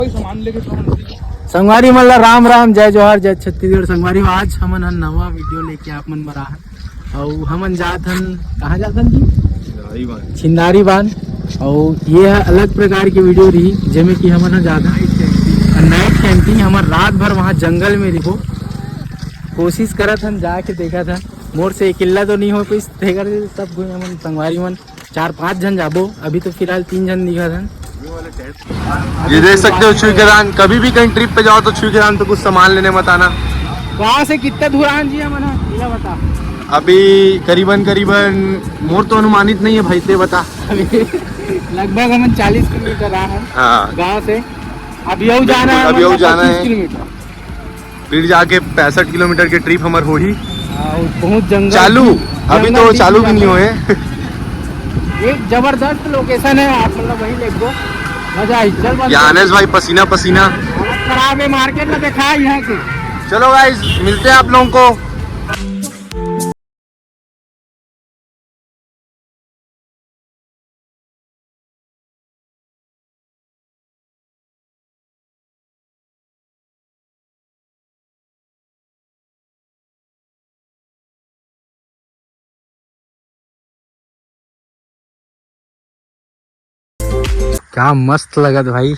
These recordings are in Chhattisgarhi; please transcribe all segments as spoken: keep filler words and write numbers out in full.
कोई सामान लेके तो हम संगवारी मन ला राम राम, जय जोहार, जय छत्तीसगढ़। संगवारी हो, आज हमन ह नवा वीडियो लेके आप मन बर आए हन। अउ हमन जात हन, कहाँ जात हन जी? छिंदारी बांध। छिंदारी बांध। अउ ये ह अलग प्रकार के वीडियो रही, जेमे कि हमन ह जात हन नाइट कैंपिंग। हमन रात भर वहाँ जंगल में रहिबो, कोशिश करत हन जाके देखत हन। मोर से अकेला तो नहीं हो पाइस, तेकर सब कोई हमन संगवारी मन चार पांच झन जाबो, अभी तो फिलहाल तीन झन दिखत हन। ये देख सकते हो छुईकेदान, कभी भी कहीं ट्रिप पे जाओ तो छुईकेदान पे कुछ सामान लेने मत आना। वहाँ से कितना दूर आन जी हमन ह, ये बता। अभी करीबन, करीबन मोर तो अनुमानित नहीं है भाई, ते बता। लगभग हमन चालीस किलोमीटर आ हन हाँ। गाँव से। अभी अउ जाना है, अभी अउ मतलब जाना पच्चीस है। किलोमीटर। फिर जाके पैंसठ किलोमीटर के ट्रिप हमर होही। हाँ, बहुत जंगल चालू, की, अभी जंगल तो की चालू भी नहीं जगह। होए। एक जबरदस्त लोकेशन है, आप मतलब वहीं देखो, मजा आई। चल बंद कर। ज्ञानेश भाई पसीना पसीना। हालत खराब है, मार्केट में देखा यहाँ के। चलो गाइस, मिलते हैं आप लोगों को। क्या मस्त लगत भाई,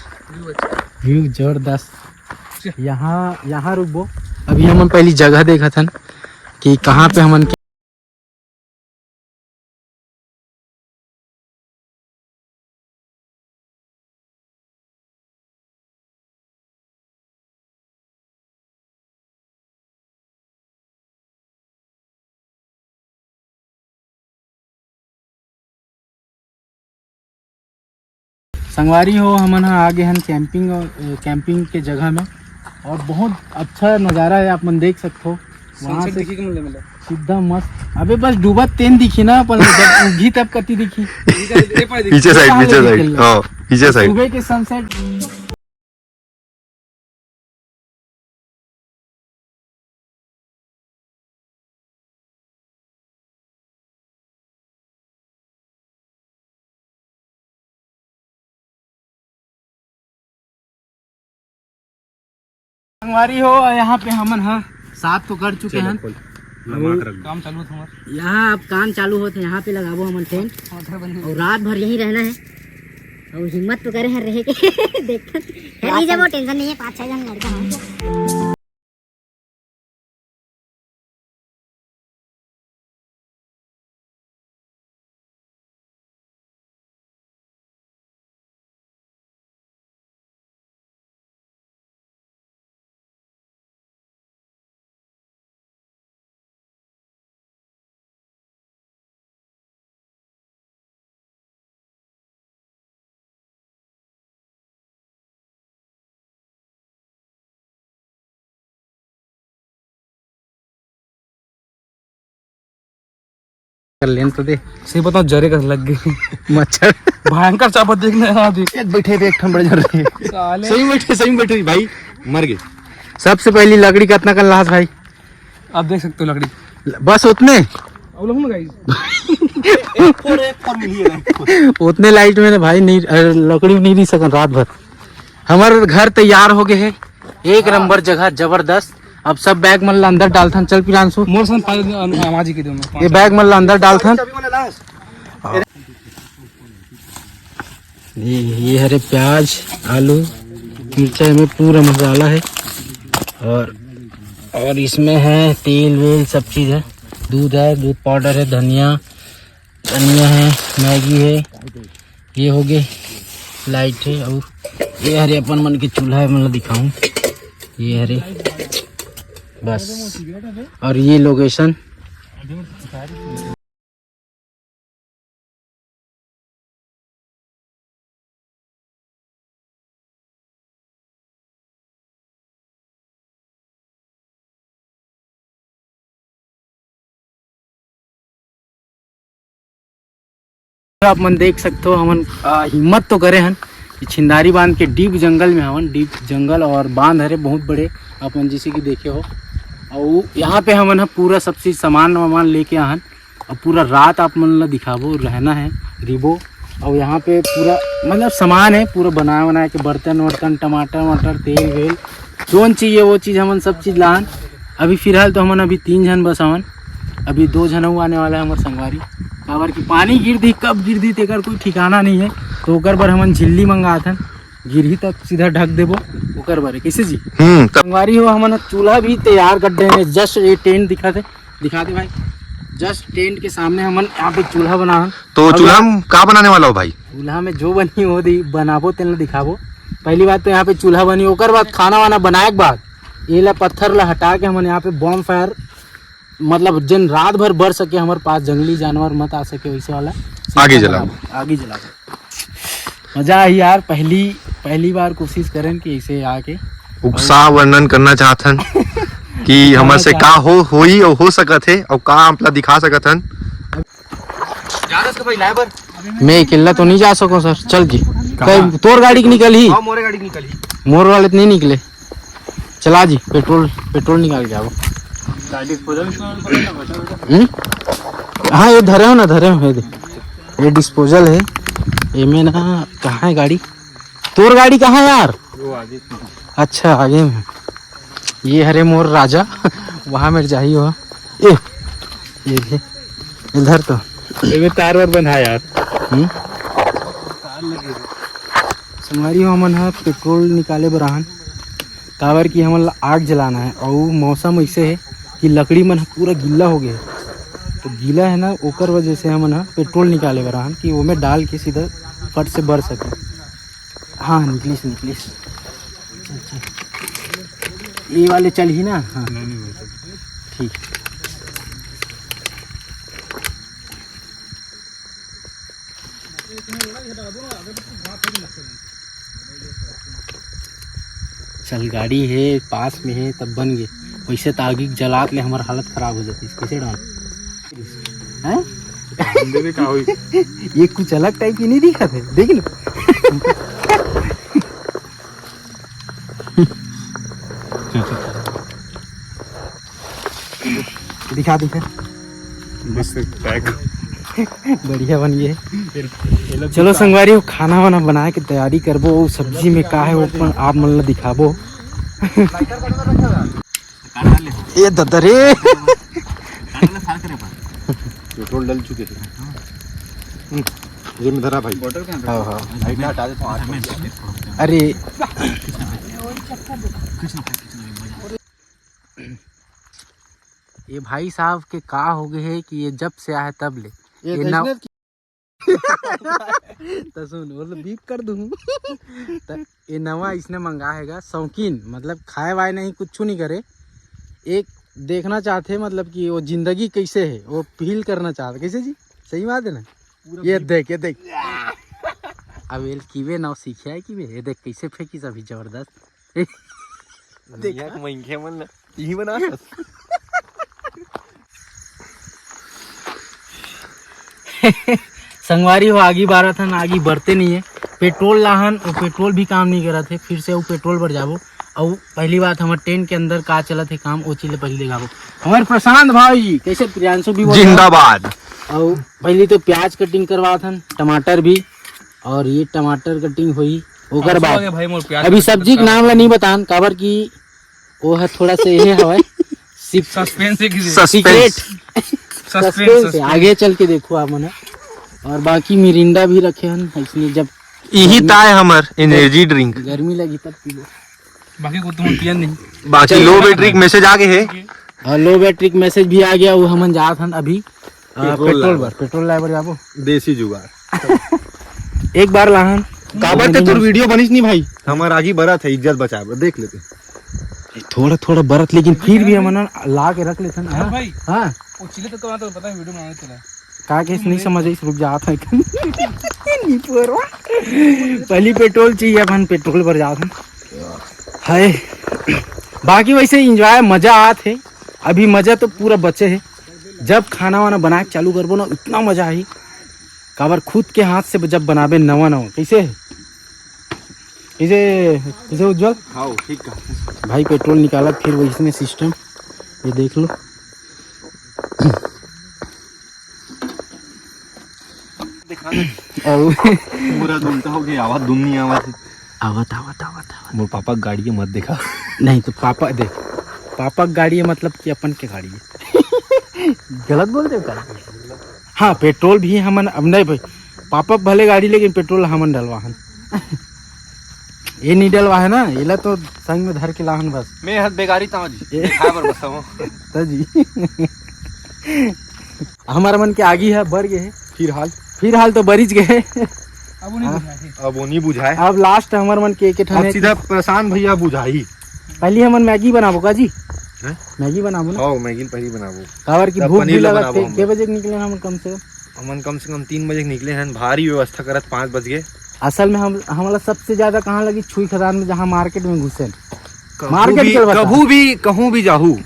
व्यू जबरदस्त। यहाँ, यहाँ रुकबो। अभी हमन पहली जगह देखत हन कि कहाँ पे हमन के संगवारी हो, हमन ह आगे हन कैंपिंग, अ, कैंपिंग के जगह में, और बहुत अच्छा नज़ारा है, आप मन देख सकते हो। वहाँ से दिखी कि मिले, मिले। सीधा मस्त। अबे बस डूबत तेन दिखी ना, पर जब उगी तब कति दिखी। पीछे साइड, पीछे साइड, हाँ, पीछे साइड। सुबह के सनसेट। संगवारी हो, यहाँ पे हमन ह साफ तो कर चुके हैं। काम चालू होत हमार। यहाँ अब काम चालू होत है, यहाँ पे लगाबो हमन टेंट। और रात भर यहीं रहना है। और हिम्मत तो करे हैं रहे के। देख, खैर, नहीं जब वो टेंशन नहीं है, पाँच छह जन लड़का है। कर लेन तो दे। सही बताओ, जरे कस लग गई। मच्छर। भयंकर चाबत देखने यहाँ देख। एक बैठे थे, एक ठन बड़े जर रहे। साले। सही बैठे, सही बैठे भाई, मर गए। सबसे पहली लकड़ी कितना कन लास भाई? आप देख सकते हो लकड़ी। बस उतने? उतने लाइट में ना भाई नहीं, अ, लकड़ी नहीं रही सकन रात भर। हमारे घर तैयार हो गए है, एक नंबर जगह, जबरदस्त। अब सब बैग मन ला अंदर डालथन। चल प्रियांशु, मोर संग पाँच, अम, आवाज ही के दो मैं। ये बैग मन ला अंदर डालथन। ये, ये हरे प्याज, आलू, मिर्चा, में पूरा मसाला है। और, और इसमें है तेल वेल, सब चीज़ है। दूध है, दूध पाउडर है, धनिया, धनिया है, मैगी है। ये हो गए, लाइट है। और ये हरे अपन मन के चूल्हा है, मतलब दिखाऊं, ये हरे बस। और ये लोकेशन। आप मन देख सकते हो, हमन, आ, हिम्मत तो करे हन कि छिंदारी बांध के डीप जंगल में हवन। डीप जंगल और बांध हरे बहुत बड़े, आप मन जैसे कि देखे हो। और यहाँ पे हमन ह पूरा सब चीज सामान वामान लेके आहन। अब पूरा रात आप मन ला दिखाबो, रहना है, रिबो। और यहाँ पे पूरा मतलब सामान है, पूरा बनाए बनाए के, बर्तन वर्तन, टमाटर वमाटर, तेल वेल, जोन चाहिए वो चीज़ हमन सब चीज़ लान। अभी फिलहाल तो हमन अभी तीन झन बस हवन, अभी दो झन अउ आने वाला है हमर संगवारी। काबर कि पानी गिर दी, कब गिर दी तेकर कोई ठिकाना नहीं है, तो ओकर बर हमन झिल्ली मंगाथन, गिरही तब सीधा ढक देबो ओकर बर। कैसे जी? हम्म, तब संगवारी हो, हमन चूल्हा भी तैयार कर दे हैं। जस्ट ये टेंट दिखा दे, दिखा दे भाई, जस्ट टेंट के सामने हमन यहाँ पे चूल्हा बनाहन। तो अब चूल्हा यार, में का बनाने वाला हो भाई? चूल्हा में जो बनी वो दी बनाबो, तेन ला दिखाबो। पहली बात तो यहाँ पे चूल्हा बनी, ओकर बाद खाना वाना बनाए के बाद ये ला पत्थर ला हटा के हमन यहाँ पे बॉम फायर, मतलब जन रात भर बर सके, हमारे पास जंगली जानवर मत आ सके, वैसे वाला आगी जलाबो। आगी जलाबो। मजा आई यार, पहली पहली बार कोशिश करें कि ऐसे आके उत्साह वर्णन करना चाहत हन कि हमर से का हो होई और हो सकत है और का आप ला दिखा सकत हन। मैं अकेला तो नहीं जा सको सर, चल जी। कहीं तोर गाड़ी के निकल ही? हाँ, मोरे गाड़ी के निकल ही। मोर वाले तो नहीं निकले। चला जी, पेट्रोल पेट्रोल निकाल के आओ। हम्म? हाँ, ये धरे हो ना, धरे हो, ये दे। ये डिस्पोजल है, ये में ना, कहाँ है गाड़ी? तोर गाड़ी कहाँ है यार? अच्छा, आगे में। ये हरे मोर राजा, वहाँ में जाही हो। ए, ये दे, इधर तो। एमे तार वार बंधा यार। हम्म? संगवारी हो, हमन ह पेट्रोल निकाले बर आहन, काबर कि हमन ला आग जलाना है, अउ मौसम ऐसे है कि लकड़ी मन ह पूरा गीला हो गया है, तो गीला है ना, ओकर वजह से हमन ह पेट्रोल निकाले बर आहन कि ओमे डाल के सीधा फट से बर सके। हाँ, निकलिस, निकलिस। अच्छा, ये वाले चल ही ना। हाँ, ठीक। चल, गाड़ी है, पास में है, तब बन गए। वैसे तो आगी जलात ले हमार हालत खराब हो जाती, कैसे डाल? हैं? ये कुछ अलग टाइप की नहीं दिखा थे, देख लो। दिखा, दिखा। बस पैक। बढ़िया बन गए। चलो संगवारी हो, खाना वाना बनाए के तैयारी करबो। वो सब्जी में का है, वो अपन आप मन ला दिखाबो। ये ददा रे। पेट्रोल डल चुके थे। हम्म, ये में धरा भाई। हाँ, हाँ। लाइट हटा देता हूँ, आठ बजे। अरे, ये भाई साहब के का हो गए है कि ये जब से आए तब ले ये ये ना तो सुन, वो तो बीप कर दूँ। तो ये नवा इसने मंगा हैगा, शौकीन, मतलब खाए वाए नहीं, कुछ नहीं करे, एक देखना चाहते, मतलब कि वो जिंदगी कैसे है, वो फील करना चाहते। कैसे जी? सही बात है ना? ये देख, ये देख। अब ये कीवे ना सीखे है कि ये देख कैसे फेंकी अभी जबरदस्त। देख। मंगे मन यही बना। संगवारी हो, आगी बारत हन, आगी बरते नहीं है। पेट्रोल लाहन, वो पेट्रोल भी काम नहीं करत है। फिर से वो पेट्रोल बर जाबो। और पहली बात, हमारे टेंट के अंदर का चलत है काम, वो चीज ले पहले दिखाबो। हमारे प्रशांत भाई, कैसे प्रियांशु भी बोल रहा है। जिंदाबाद। और पहले तो प्याज कटिंग करवात हन, टमाटर भी, और ये टमाटर कटिंग हुई, ओकर बाद भाई मोर प्याज अभी सब्जी के नाम ला नहीं बतान, काबर कि वो है थोड़ा से ये हवाई। सस्पेंस है किसी। सस्पेंस। सस्पेंस है। आगे चल के देखो आप मन। और बाकी मिरिंडा भी रखे हैं इसमें, जब यही ताय हमर एनर्जी ड्रिंक। गर्मी लगी तब पीबो। बाकी को तुम पियन नहीं। बाकी लो बैटरी मैसेज आ गए है। और लो बैटरी मैसेज भी आ गया, वो हमन जात हन अभी। आ, पेट्रोल बर, पेट्रोल लाए बर जाबो। देसी जुगाड़। एक बार लाहन। काबर ते तोर वीडियो बनिस नहीं भाई? हमार आगी बरत है, इज्जत बचाए बर, देख लेते। थोड़ा थोड़ा बरत, लेकिन फिर भी हमन ला के रख लेथन। हाँ भाई। हाँ। वो चिल्ले तो पता है वीडियो बनाने तेरा। का केस नहीं समझ आइस, रुक जात है। नहीं पोरवा। पहली पेट्रोल चाहिए, अपन पेट्रोल बर जात है। हाय। बाकी वैसे एंजॉय, मजा आत है। अभी मजा तो पूरा बचे है। जब खाना वाना बनाए के चालू करबो ना, इतना मजा आई। काबर खुद के हाथ से जब बनाबे नवा नवा। कैसे है? कैसे, कैसे उज्जवल? हाँ, ठीक है। भाई पेट्रोल निकाला, फिर वही इसमें सिस्टम, ये देख लो। अउ पूरा उल्टा हो गया, आवाज दुम नहीं आवाज। आवत, आवत, आवत, आवत। मोर पापा के गाड़ी के मत देखा। नहीं तो पापा देख, पापा के गाड़ी है, मतलब कि अपन के गाड़ी है। गलत बोल दे का? हाँ, पेट्रोल भी हमन, अब नहीं भाई, पापा भले गाड़ी, लेकिन पेट्रोल हमन डलवा हन। ये नहीं डलवा है ना, एला तो संग में धर के लाहन बस। मैं हद बेगारी ताऊ जी, ए- खाए बर बस हूँ। तो जी। हमारा मन के आगी है, बर गए है फिलहाल। फिलहाल तो बरिच गए है। अब वो नहीं हाँ। बुझाए। अब वो नहीं बुझाए। अब लास्ट हमारे मन के एक ठन अब है सीधा कि प्रशांत भैया बुझाई। पहले हमन मैगी बनाबो का जी? हैं? मैगी बनाबो ना। हाँ, मैगी पहले बनाबो। काबर की तब भूख पनीर भी ला लगत बनाबो थे। हम। के बजे के निकले हमन कम से कम? हमन कम से कम तीन बजे के निकले हैं, भारी व्यवस्था करत पाँच बज गए। असल में हम, हमला सबसे ज्यादा कहाँ लगी? छुई खदान में, जहाँ मार्केट में घुसे। कभू मार्केट भी, चल बता। कभू भी, कहूँ भी जाहू,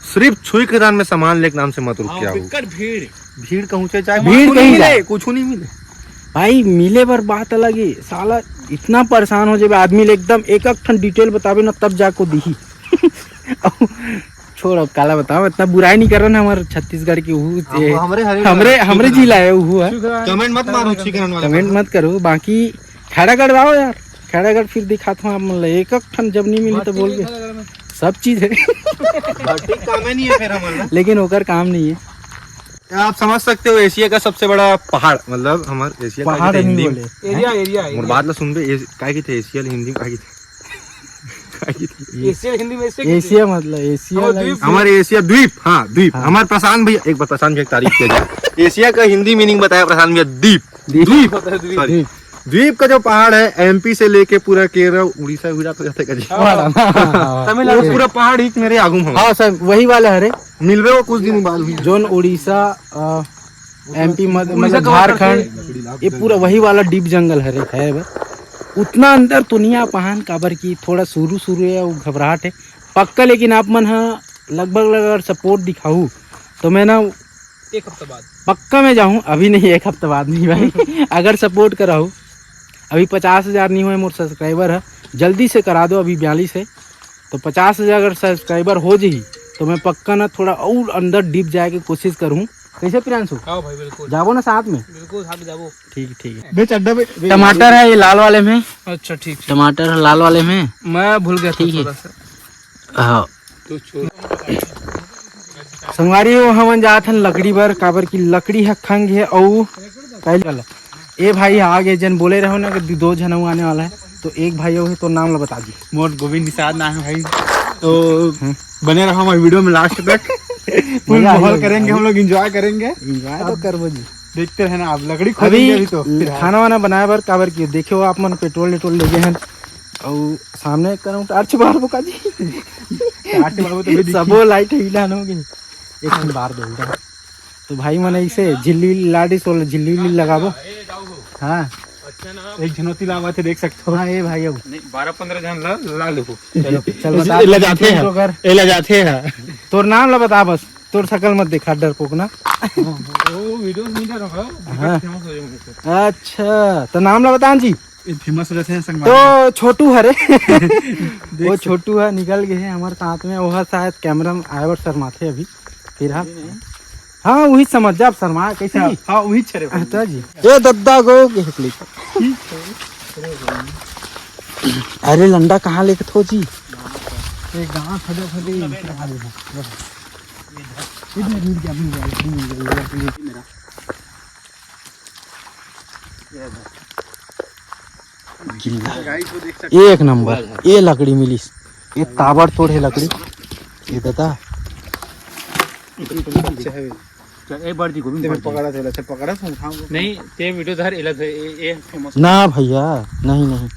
सिर्फ छुई खदान में सामान लेके नाम से मत रुक हाँ, के आहू। बिकट भीड़। भीड़ कहूँ से चाहे भीड़ कुछ कहीं नहीं जा। मिले, कुछ नहीं मिले। भाई, मिले बर बात अलग है साला, इतना परेशान हो जाबे आदमी ले, एकदम एक एक ठन डिटेल बताबे ना, तब जाको दिही। छोड़, अब काला बताओ, इतना बुराई नहीं कर रहा ना हमारे छत्तीसगढ़ की। वो हम, ए, हमरे हरे हमरे, वाला, हमरे जिला है वो है। कमेंट मत मारो, छुई खदान वाले कमेंट पर। मत करो, बाकी खैरागढ़ आओ यार, खैरागढ़ फिर दिखाता हूँ आप, मतलब एक एक ठन जब नहीं मिली तो बोल के सब चीज है। ठीक काम है नहीं है फिर हमारा। लेकिन ओकर काम नहीं है। आप समझ सकते हो, एशिया का सबसे बड़ा पहाड़, मतलब हमारे एशिया का पहाड़ कहते नहीं हिंदी में। बोले। Area, area, more area. बात ला सुनबे, एस-, काय कहते एशिया ले हिंदी में काय कहते? काय कहते? एशिया हिंदी में एशिया कहते? एशिया मतलब एशिया हमारे वाला द्वीप। एशिया। हमारे एशिया द्वीप, हाँ, द्वीप। हाँ। हमारे प्रशांत भैया, एक बार प्रशांत भैया की तारीफ किया जाए। एशिया का हिंदी मीनिंग बताया प्रशांत भैया, द्वीप। द्वीप। द्वीप होता है, द्वीप। सॉरी। द्वीप। द्वीप का जो पहाड़ है, एमपी से लेके पूरा केरल, उड़ीसा, उड़ीसा तो जाते का जी। हाँ, हाँ, हाँ, हाँ। तमिलनाडु वो से। पूरा पहाड़ ही मेरे आगू में। हाँ सर, वही वाला है रे। मिलबे वो कुछ दिन बाद हुई। जोन उड़ीसा, अ, एमपी मध-, उड़ीसा मतलब का झारखंड, ये पूरा वही वाला डीप जंगल हरे, है बे। उतना अंदर तो नहीं आ पाहन, काबर की थोड़ा शुरू शुरू है, वो घबराहट है पक्का। लेकिन आप मन ह लगभग लगभग अगर सपोर्ट दिखाहू तो मैं ना एक हफ्ता बाद। पक्का मैं जाहूँ, अभी नहीं, एक हफ्ता बाद नहीं भाई। अगर सपोर्ट कराहू, अभी पचास हजार नहीं हुए मोर सब्सक्राइबर है, जल्दी से करा दो, अभी बयालीस है। तो पचास हजार अगर सब्सक्राइबर हो जाही तो मैं पक्का ना थोड़ा और अंदर डीप जाए के कोशिश करूँ। कैसे प्रियांशु? हाँ भाई, बिल्कुल। जाबो ना साथ में? बिल्कुल, साथ में जाबो। ठीक, ठीक है। बेच अड्डा पे, बेच टमाटर है ये लाल वाले में। अच्छा, ठीक, ठीक। टमाटर है लाल वाले में। मैं भूल गया था ठीक है। थोड़ा सा। हाँ। तो छोड़। संगवारी हो, हमन जात हन लकड़ी बर, काबर की लकड़ी ह खंग हे। अउ पहले वाला ए भाई आगे जन बोले रहो ना कि दो झन अउ आने वाला है, तो एक भाई अउ है, तो नाम ला बता दी। मोर गोविंद निषाद नाम है भाई, तो हम्म। बने रहो हमारे वीडियो में लास्ट तक। फुल मजा आ माहौल जाएगा। करेंगे हम लोग, एंजॉय करेंगे। एंजॉय तो अब करबो जी। देखते हैं ना, आप लकड़ी अभी खोदेंगे अभी तो फिलहाल। खाना वाना बनाए बर काबर की देखे हो आप मन पेट्रोल वेट्रोल ले गए हैं, अउ सामने करूँ टार्च मारबो का जी। टार्च मारबो तो भी दिखी। सबो लाइट है, इलान हो गई। एक ठन बार दे उधर। तो भाई मन ऐसे झिल्ली विल्ली लाडिस वाला झिल्ली विल्ली लगाबो। हाँ। अच्छा ना। एक झनौती लावा थे, देख सकते हो। हाँ, ये भाई अब। नहीं, बारह पन्द्रह जन ला, ला लो। चलो, चल बता, ए, ले जाते हैं। तो कर। ए, ले जाते हैं। तोर नाम ला बता बस, तोर शकल मत दिखा, डरपोक ना। वो वीडियो नहीं कर रहा, हाँ। फेमस हो जाएंगे। अच्छा, तो नाम ला बता जी। ये फेमस हो जाते हैं संगवारी। तो छोटू हरे। देख वो सकते। छोटू है, निकल गए हैं हमारे साथ में। वो है शायद कैमरा में आए और शर्माते अभी। फिर हाँ, हाँ, वही समझ जा, आप शर्मा कैसे हाँ, नहीं? हाँ, वही छे रे भाई। अच्छा जी। ए दद्दा गो के हकली। अरे लंडा कहाँ लेके थो जी? ये गाँव खजा खजा ये इधर आ गया। इधर मिल गया, मिल गया, मिल गया, मिल गया। गिल्ला। एक नंबर, ये लकड़ी मिलिस, ये ताबड़तोड़ है लकड़ी, ये दादा। अच्छा है भाई। चल, एक बार जी गोविंद तेरे पकड़ा थे, अच्छा पकड़ा था, उठाऊंगा। नहीं, ते वीडियो धर, एला धर, ए, ए फेमस। ना भैया, नहीं, नहीं।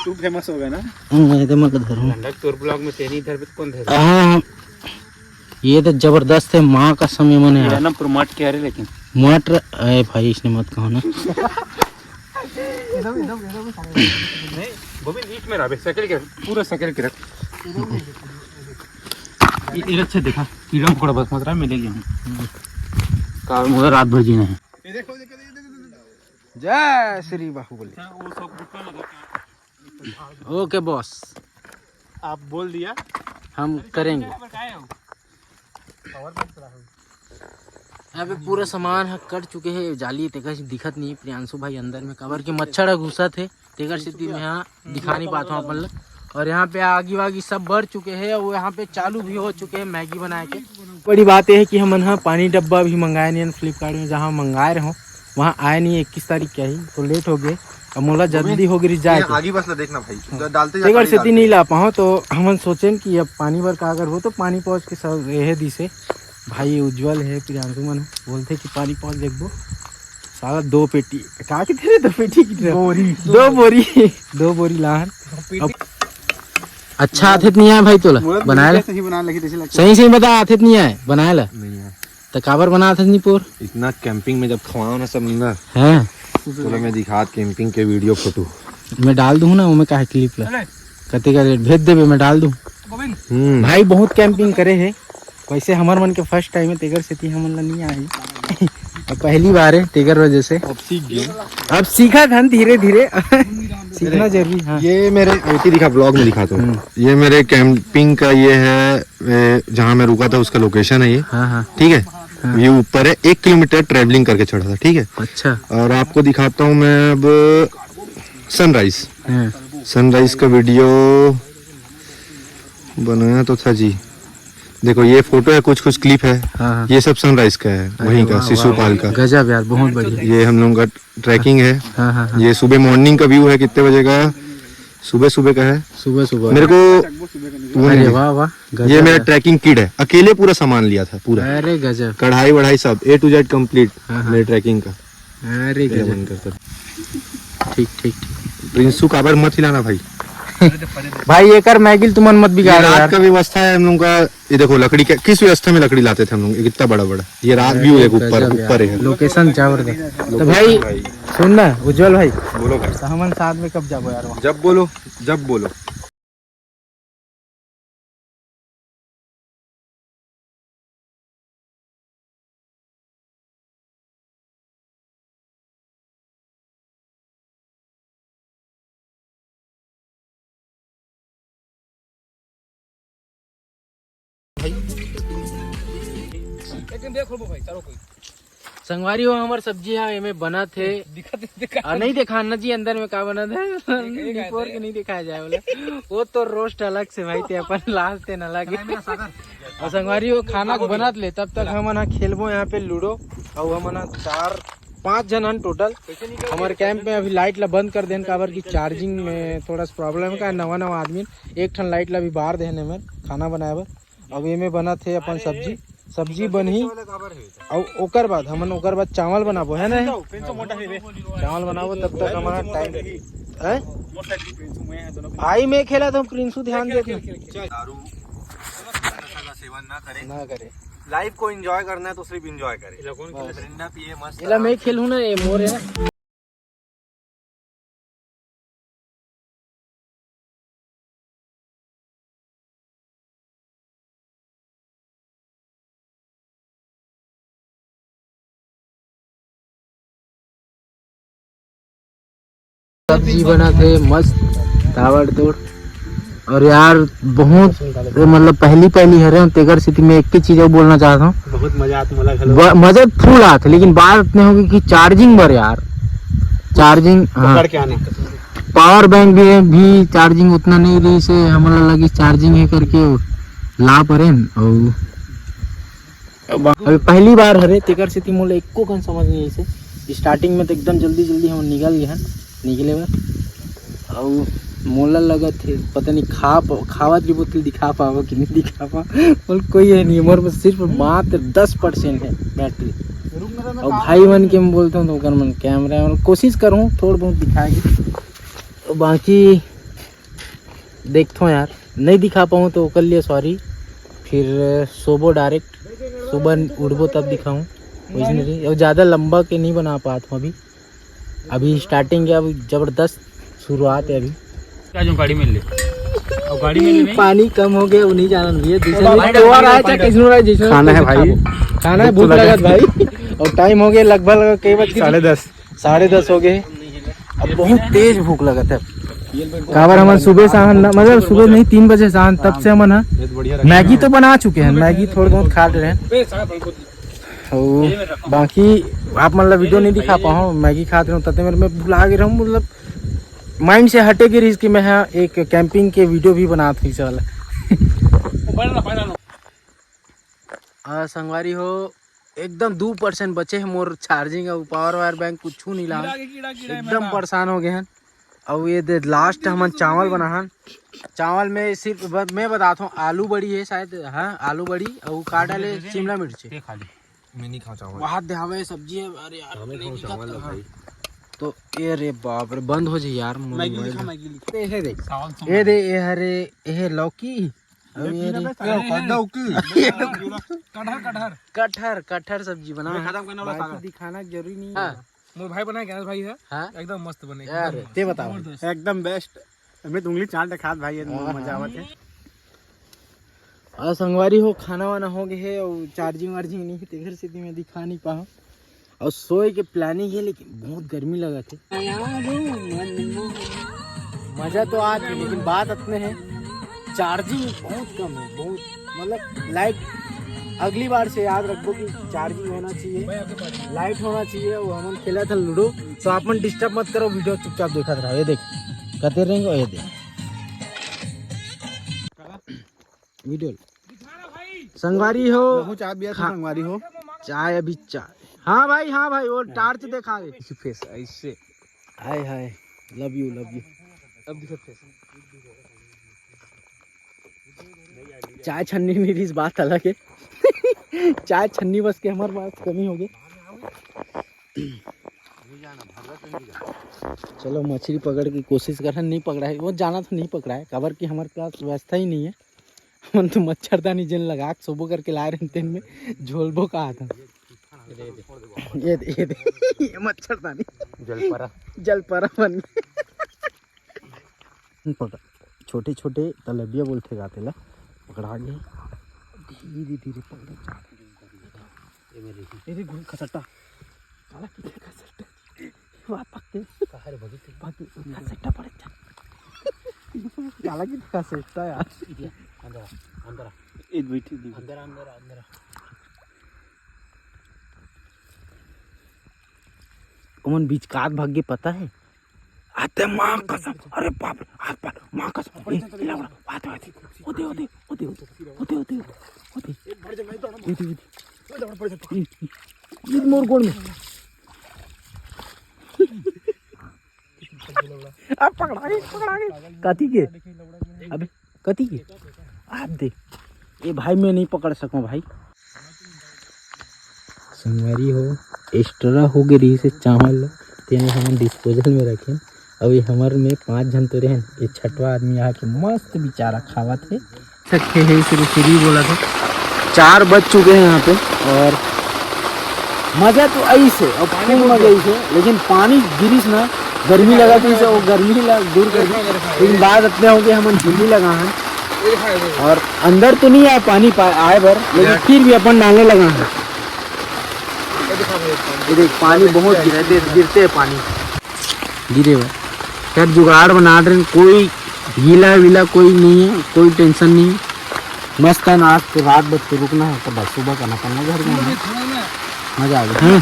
तू फेमस हो गया ना? नहीं, तो मैं तो धरूँ। लंडक तोर ब्लॉग में तेरी धर, कौन धर? हाँ, ये तो जबरदस्त है, माँ का समय मने ये यार। ना पूरा मट के आ रहे लेकिन। मट र-, अरे भाई, इसने मत कहो ना। नहीं, गोविंद, बीच में रह बे, साइकिल के, पूरा साइकिल के रख। ये, ये अच्छा देखा, कीड़ा मकोड़ा बस मत रहा, मैं ले लिया हूँ। काम हुआ रात भर जीना है। जय श्री बाहुबली। ओके बॉस, आप बोल दिया। हम करेंगे। यहाँ पे पूरा सामान ह कट चुके हे, जाली हे, तेकर से दिखत नहीं हे प्रियांशु भाई अंदर में, काबर के मच्छर ह घुसत हे, तेकर सेती मैं ह दिखा नहीं पात हूँ अपन ला। और यहाँ पे आगी वागी सब बढ़ चुके हे और यहाँ पे चालू भी हो चुके हे मैगी बनाए के। बड़ी बात ये है कि हमन ह पानी डब्बा भी मंगाए नहीं फ्लिपकार्ट में, जहाँ मंगाए रहो वहाँ आए नहीं, इक्कीस तारीख के ही तो लेट हो गए। अब मोला जल्दी हो गई जाए के। आगी बस ला देखना भाई, हाँ। डालते जा, तेकर पानी सेती डालते नहीं जा। ला पाओ तो हमन सोचेन कि अब पानी बर का अगर हो तो पानी पहुँच के सब यह दिसे भाई उज्जवल है, प्रियांशु मन बोलथे कि पानी पहुंच देखबो। साला दो पेटी, का किथे रे, दो पेटी किथे रे? बोरी। दो बोरी, दो बोरी लाहन। पेटी। अब अच्छा आथे त नहीं आए भाई तोला? मोला तो बनाए ला। सही बना लगी, जैसे लगता सही सही बता, आथे त नहीं आए बनाए ला? नहीं आए। त काबर बना आथे नहीं पोर? इतना कैंपिंग में जब खवाओ ना सब मिला। हैं? चलो मैं दिखात कैंपिंग के वीडियो फोटो। मैं डाल दूँ ना, वो मैं काहे क्लिप ला। अरे। कते का रेट भेज देबे, मैं डाल दूँ। गोविंद। हम्म। भाई बहुत कैंपिंग करे है, वैसे हमर मन के फर्स्ट टाइम है, तेकर सेती हमन ला नहीं आई। अब पहली बार है, तेकर वजह से। अब सीख गए। अब सीखा धन धीरे धीरे। सीखना जरूरी, हाँ। ये मेरे, ये दिखा, ब्लॉग में दिखाता हूँ। हम्म। ये मेरे कैंपिंग का ये है, ए, जहाँ मैं रुका था उसका लोकेशन है ये। हाँ, हाँ। ठीक है। हाँ। ये ऊपर है, एक किलोमीटर ट्रैवलिंग करके चढ़ा था, ठीक है। अच्छा। और आपको दिखाता हूँ मैं अब सनराइज। हाँ। सनराइज का वीडियो बनाया तो था जी। देखो ये फोटो है, कुछ कुछ क्लिप है। हाँ, हाँ। ये सब सनराइज का है, अरे वहीं का, वाह, वाह, शिशुपाल वाह। का। गजब यार, बहुत बढ़िया। ये हम लोग का ट्रैकिंग है। हाँ, हाँ, हाँ। ये सुबह मॉर्निंग का व्यू है, कितने बजे का? सुबह सुबह का है। सुबह सुबह। मेरे को वो नहीं अरे दिखा। वाह, वाह, गजब ये मेरा यार। ट्रैकिंग किट है, अकेले पूरा सामान लिया था पूरा। अरे गजब। कढ़ाई वढ़ाई सब A to Z complete हाँ, हाँ। मेरे ट्रैकिंग का। अरे मेरा गजब। मन करता। ठीक, ठीक, ठीक। प्रिंसू काबर मत हिलाना भाई। भाई, एकर मैगिल तुमन मत ये बिगाड़ो रात यार। का व्यवस्था है हम लोग का। ये देखो लकड़ी का, किस व्यवस्था में लकड़ी लाते थे हम लोग, ये कितना बड़ा बड़ा। ये रात व्यू है अरे ऊपर, गजब यार। ऊपर है। लोकेशन जबरदस्त। तो लोकेशन भाई, भाई। सुन ना उज्जवल भाई, बोलो भाई। तो हमन साथ में कब जाबो यार वहाँ? जब बोलो, जब बोलो। भाई। एक दिन देख लो भाई, चलो कोई। संगवारी हो, हमर सब्जी ह एमे बनत हे। दिखा दे, दिखा आ, नहीं देखा ना जी, अंदर में का बनत हे। एक, एक निपोर आते के हैं। नहीं दिखाया जाए बोले। वो तो रोस्ट अलग से भाई, ते अपन लास्ट ते न लगे। नहीं, मेरा सागर। और संगवारी हो, खाना को बनत ले, तब तक हमन ह खेलबो यहाँ पे लूडो। और हमन ह चार पाँच जन हन टोटल। हमर कैंप में अभी लाइट ला बंद कर देन, काबर की चार्जिंग में थोड़ा सा प्रॉब्लम है, का नवा नवा आदमी एक ठन लाइट ला भी बार देन एमे खाना बनाए बर। अब एमे बनत हे अपन सब्जी, सब्जी बनही। अउ ओकर बाद हमन ओकर बाद चावल बनाबो, है ना? चावल बनाबो, तब तक हमारा टाइम है। भाई मैं खेला था, प्रिंसू ध्यान देत ना। दारू, नशा का सेवन ना करें। ना करें। लाइफ को एंजॉय करना है तो सिर्फ एंजॉय करें। बस। मिरिंडा पिए, मस्त इला मैं खेलूँ ना, ये मोर है ना। सब्जी बनत हे मस्त, ताबड़तोड़। और यार बहुत, मतलब पहली पहली हरे, तेकर सेती मैं एक ही चीज अउ बोलना चाहत हूँ। बहुत मजा आत मोला घलो। ब-, मजा फुल आत, लेकिन बात इतने होगी कि चार्जिंग बर यार, चार्जिंग, हाँ। पकड़ के आने। पावर बैंक भी है, भी चार्जिंग उतना नहीं रही से हमला लगी चार्जिंग है करके ला परेन। और अभी पहली बार हरे, तेकर सेती मोला एको कन समझ नहीं आइसे। स्टार्टिंग में तो एकदम जल्दी जल्दी हम निकल गए हन, निकले बर। अउ मोला लगत हे, पता नहीं खा प-, खावत की बोतल दिखा पाबो कि नहीं दिखा पाओ, बोल कोई है नहीं। मोर में सिर्फ मात्र दस परसेंट है बैटरी। और भाई मन के मैं बोलता हूँ तो ओकर मन कैमरा में कोशिश करूँ थोड़ा बहुत दिखाए के। तो बाकी देखथों यार, नहीं दिखा पाऊँ तो ओकर लिए सॉरी। फिर सोबो डायरेक्ट, सुबह उठबो तब दिखाऊँ, वैसे नहीं। और ज़्यादा लंबा के नहीं बना पात हूँ अभी, अभी स्टार्टिंग है, अभी जबरदस्त शुरुआत है अभी। क्या जो गाड़ी में ले, और गाड़ी में ले नहीं। पानी कम हो गया, वो नहीं जाना भैया। जैसे भाई, नहीं, तो आ रहा है, चाहे कैसे हो रहा है, जैसे खाना है भाई। खाना है, भूख भूख तो लगा लगा भाई। और टाइम हो गया लगभग कई बज गए? साढ़े दस। साढ़े दस हो गए। अब बहुत तेज भूख लगत है। काबर हमन सुबह से आहन ना, मतलब सुबह नहीं, तीन बजे से आहन, तब से हमन ह मैगी तो बना चुके हैं, मैगी थोड़ा बहुत खा रहे हैं। अउ बाकी आप मन ला वीडियो नहीं दिखा पाहूँ, मैगी खात रहूँ, तते मेरे में भुला गे रहूँ, मतलब माइंड से हटे गे रहिस कि मैं हाँ एक कैंपिंग के वीडियो भी बनात हूँ इस वाला। आ, संगवारी हो, एकदम दू परसेंट बचे है मोर चार्जिंग अउ पावर वायर बैंक कुछ नहीं ला। एकदम परेशान हो गए हैं। अउ ये दे लास्ट हमन चावल बनाहन। चावल में सिर्फ ब-, मैं बताता हूँ, आलू बड़ी है शायद, हाँ आलू बड़ी, अउ का डाले, शिमला मिर्ची। मैं नहीं खाऊं चावल। वहाँ दे हवे सब्जी है। अरे यार, मैं नहीं खाऊं दिखा चावल तो, हाँ। भाई। तो ये रे बाप रे, बंद हो जाए यार, मैगी लिखा, मैगी लिखा। ये दे, ये दे, ये हरे, ये लौकी। अउ ये रे, कटहर, कटहर। कटहर, कटहर सब्जी बना। मैं खत्म करने वाला साग। दिखाना जरूरी नहीं है। हाँ। मोर भाई बनाए, गणेश भाई है। हाँ। एकदम मस्त बने, यार, एकदम मस्त। ते बताओ। जबरदस्त। एकदम बेस्ट। अमित उंगली चाट खात भाई, ये हाँ, मजा हाँ। आवत है। अउ संगवारी हो, खाना वाना हो गए है अउ चार्जिंग वार्जिंग नहीं है, तेकर सेती मैं दिखा नहीं पाऊँ। अउ सोए के प्लानिंग है, लेकिन बहुत गर्मी लगत है। मजा तो आत है, लेकिन बात अतने है, चार्जिंग बहुत कम है, बहुत, मतलब लाइट। अगली बार से याद रखो कि चार्जिंग होना चाहिए, लाइट होना चाहिए। वो हमन खेला था लूडो, तो आप मन डिस्टर्ब मत करो, वीडियो चुपचाप देखा रहो। ये देख, कते रहेंगे, ये देख वीडियो। संगवारी हो, चाय बिया खा- संगवारी हो। चाय अभी चाय। हाँ भाई, हाँ भाई, वो टार्च देखा दे। फेस ऐसे। हाय हाय, लव यू, लव यू। अब दिखा फेस। चाय छन्नी नहीं रही, इस बात अलग है। चाय छन्नी बस के हमारे पास कमी हो गई। चलो मछली पकड़ के कोशिश कर, नहीं पकड़ा है, वो जाना तो नहीं पकड़ा है, काबर कि हमारे पास व्यवस्था ही नहीं है। हमन तो मच्छरदानी जेन लगा के सोबो करके लाए रहे, तेन में झोलबो का आता। ये दे, ये दे, ये मच्छरदानी। जलपरा। जलपरा बन गया। पकड़, छोटे छोटे तलबिया बोलथे गा तेला, पकड़ा के धीरे धीरे पकड़। ये मेरे, ये देख, खसट्टा। साला कितने खसट्टा। वाह, पकड़। कहाँ रे भगत? पकड़, खसट्टा पड़े जा। साला कितने खसट्टा यार। इधर, अंदर आ, अंदर आ। ए, बैठी, बैठी। अंदर आ, अंदर आ, अंदर आ। ओमन बिचकात भाग गे, पता है? आते माँ कसम, अरे बाप रे, हाथ पर, माँ कसम, ए, हिला उड़ा, बात, बात, ओदे, ओदे, ओदे, ओदे, ओदे, ओदे, ओदे, ओदे, ये मोर गोड़ में। अब पकड़ा गई, पकड़ा गई। कथी के? अबे, कथी के? आप दे। ए भाई, मैं नहीं पकड़ सकूं भाई। संगवारी हो, एक्स्ट्रा हो गए रही से चावल, तेने हमन डिस्पोजल में रखेन। अउ ये हमर में पांच झन तो रहन, ये छठवा आदमी आके मस्त बेचारा खावत हे। सकते हैं, सिर्फ फ्री बोला था। चार बज चुके हैं यहाँ पे और मजा तो आई से, अब पानी फुल मजा आई से, लेकिन पानी गिरिस ना, गर्मी लगा थी से, वो गर्मी ला दूर कर दी। लेकिन बात अतने हो गए, हमन झिल्ली लगा हैं और अंदर तो नहीं आए पानी पा-, आए बर, लेकिन फिर भी अपन डालने लगा हैं। ये देख, पानी बहुत गिरा है, देख, गिरते हैं पानी, गिरे हुए। यार, जुगाड़ बना रहे हैं, कोई गीला वीला कोई नहीं है, कोई टेंशन नहीं है। मस्त है ना, आज तो रात भर तो रुकना है, तो बस सुबह का निकलना घर जाना। मजा आ गया। हाँ।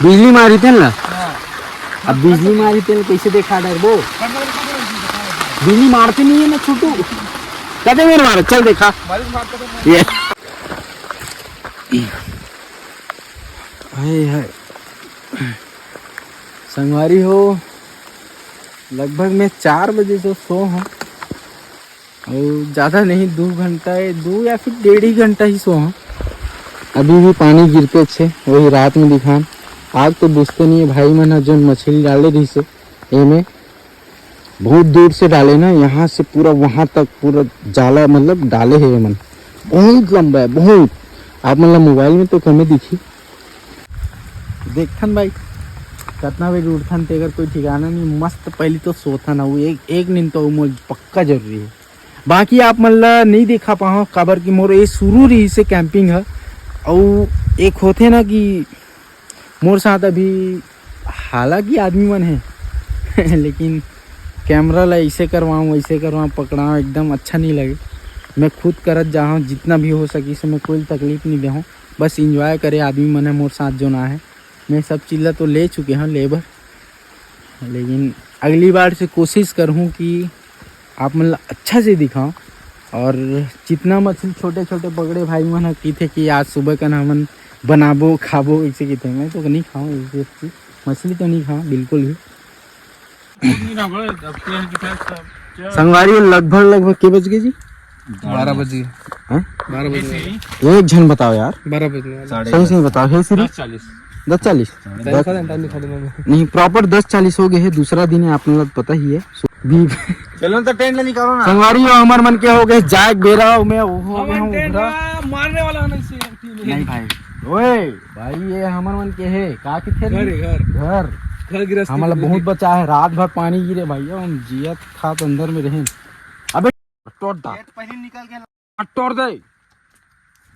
बिजली मारी थे ना। अब बिजली मारी थे, कैसे देखा डर वो? बिजली मारती नहीं है ना छोटू। कदे मेरे मारो, चल देखा। ये। हाय, हाय। संगवारी हो, लगभग मैं चार बजे से सो हूँ। अउ ज़्यादा नहीं, दो घंटा, दो या फिर डेढ़ ही घंटा ही सो हूँ। अभी भी पानी गिरते छे, वही रात में दिखान। आग तो बुझते नहीं है, भाई मन ह जोन मछली डाले रही से एमे, बहुत दूर से डाले ना, यहाँ से पूरा वहाँ तक पूरा जाला, मतलब डाले है ये मन, बहुत लंबा है, बहुत। आप मतलब मोबाइल में तो कमे दिखी। देखथन भाई, कतना बजे उठथन तेकर कोई ठिकाना नहीं। मस्त पहली तो सोथन, वो एक, एक नींद तो मोर पक्का जरूरी है। बाकी आप मन ला नहीं देखा पाहव, काबर कि मोर ये शुरू रही से कैंपिंग है। अउ एक होथे ना कि मोर साथ अभी हालांकि आदमी मन है लेकिन कैमरा ला ऐसे करवाऊँ, वैसे करवाऊँ, पकड़ाऊँ, एकदम अच्छा नहीं लगे। मैं खुद करत जा हूँ, जितना भी हो सकी से मैं कोई तकलीफ नहीं दे हूँ। बस एंजॉय करे आदमी मन है मोर साथ जो ना है। मैं सब चीज़ ला तो ले चुके हूँ लेबर, लेकिन अगली बार से कोशिश करहूँ कि आप मन ला अच्छा से दिखाऊँ। और जितना मछली छोटे छोटे पकड़े भाई मन ह कहिथे कि आज सुबह कन हमन बनाबो खाबो, ऐसे कहिथे। मैं तो नहीं खाऊँ ऐसी चीज, मछली तो नहीं खाऊँ बिल्कुल भी। संगवारी, लगभग लगभग के बज गए जी? बारह बजे। हैं? बारह बजे। एक झन बताओ यार। बारह बजे। सही सही बताओ। हे श्री, दस चालीस। दस चालीस। नहीं, प्रॉपर दस चालीस हो गए है। दूसरा दिन है, आप लोग पता ही है। चलो तो टेंट निकालो ना। संगवारी हो, हमर मन के हो गए जाए बेरा में, वो हो गए हम उधरा। मारने वाला होना चाहिए। नहीं भाई, ओए भाई, ये हमर मन के है का, किथे घर है, घर। घर। घर गिरस्ती हमला बहुत बचा है। रात भर पानी गिरे भैया, हम जियत खात अंदर में रहे। अबे तोड़ दा। पहले निकल के तोड़ दे।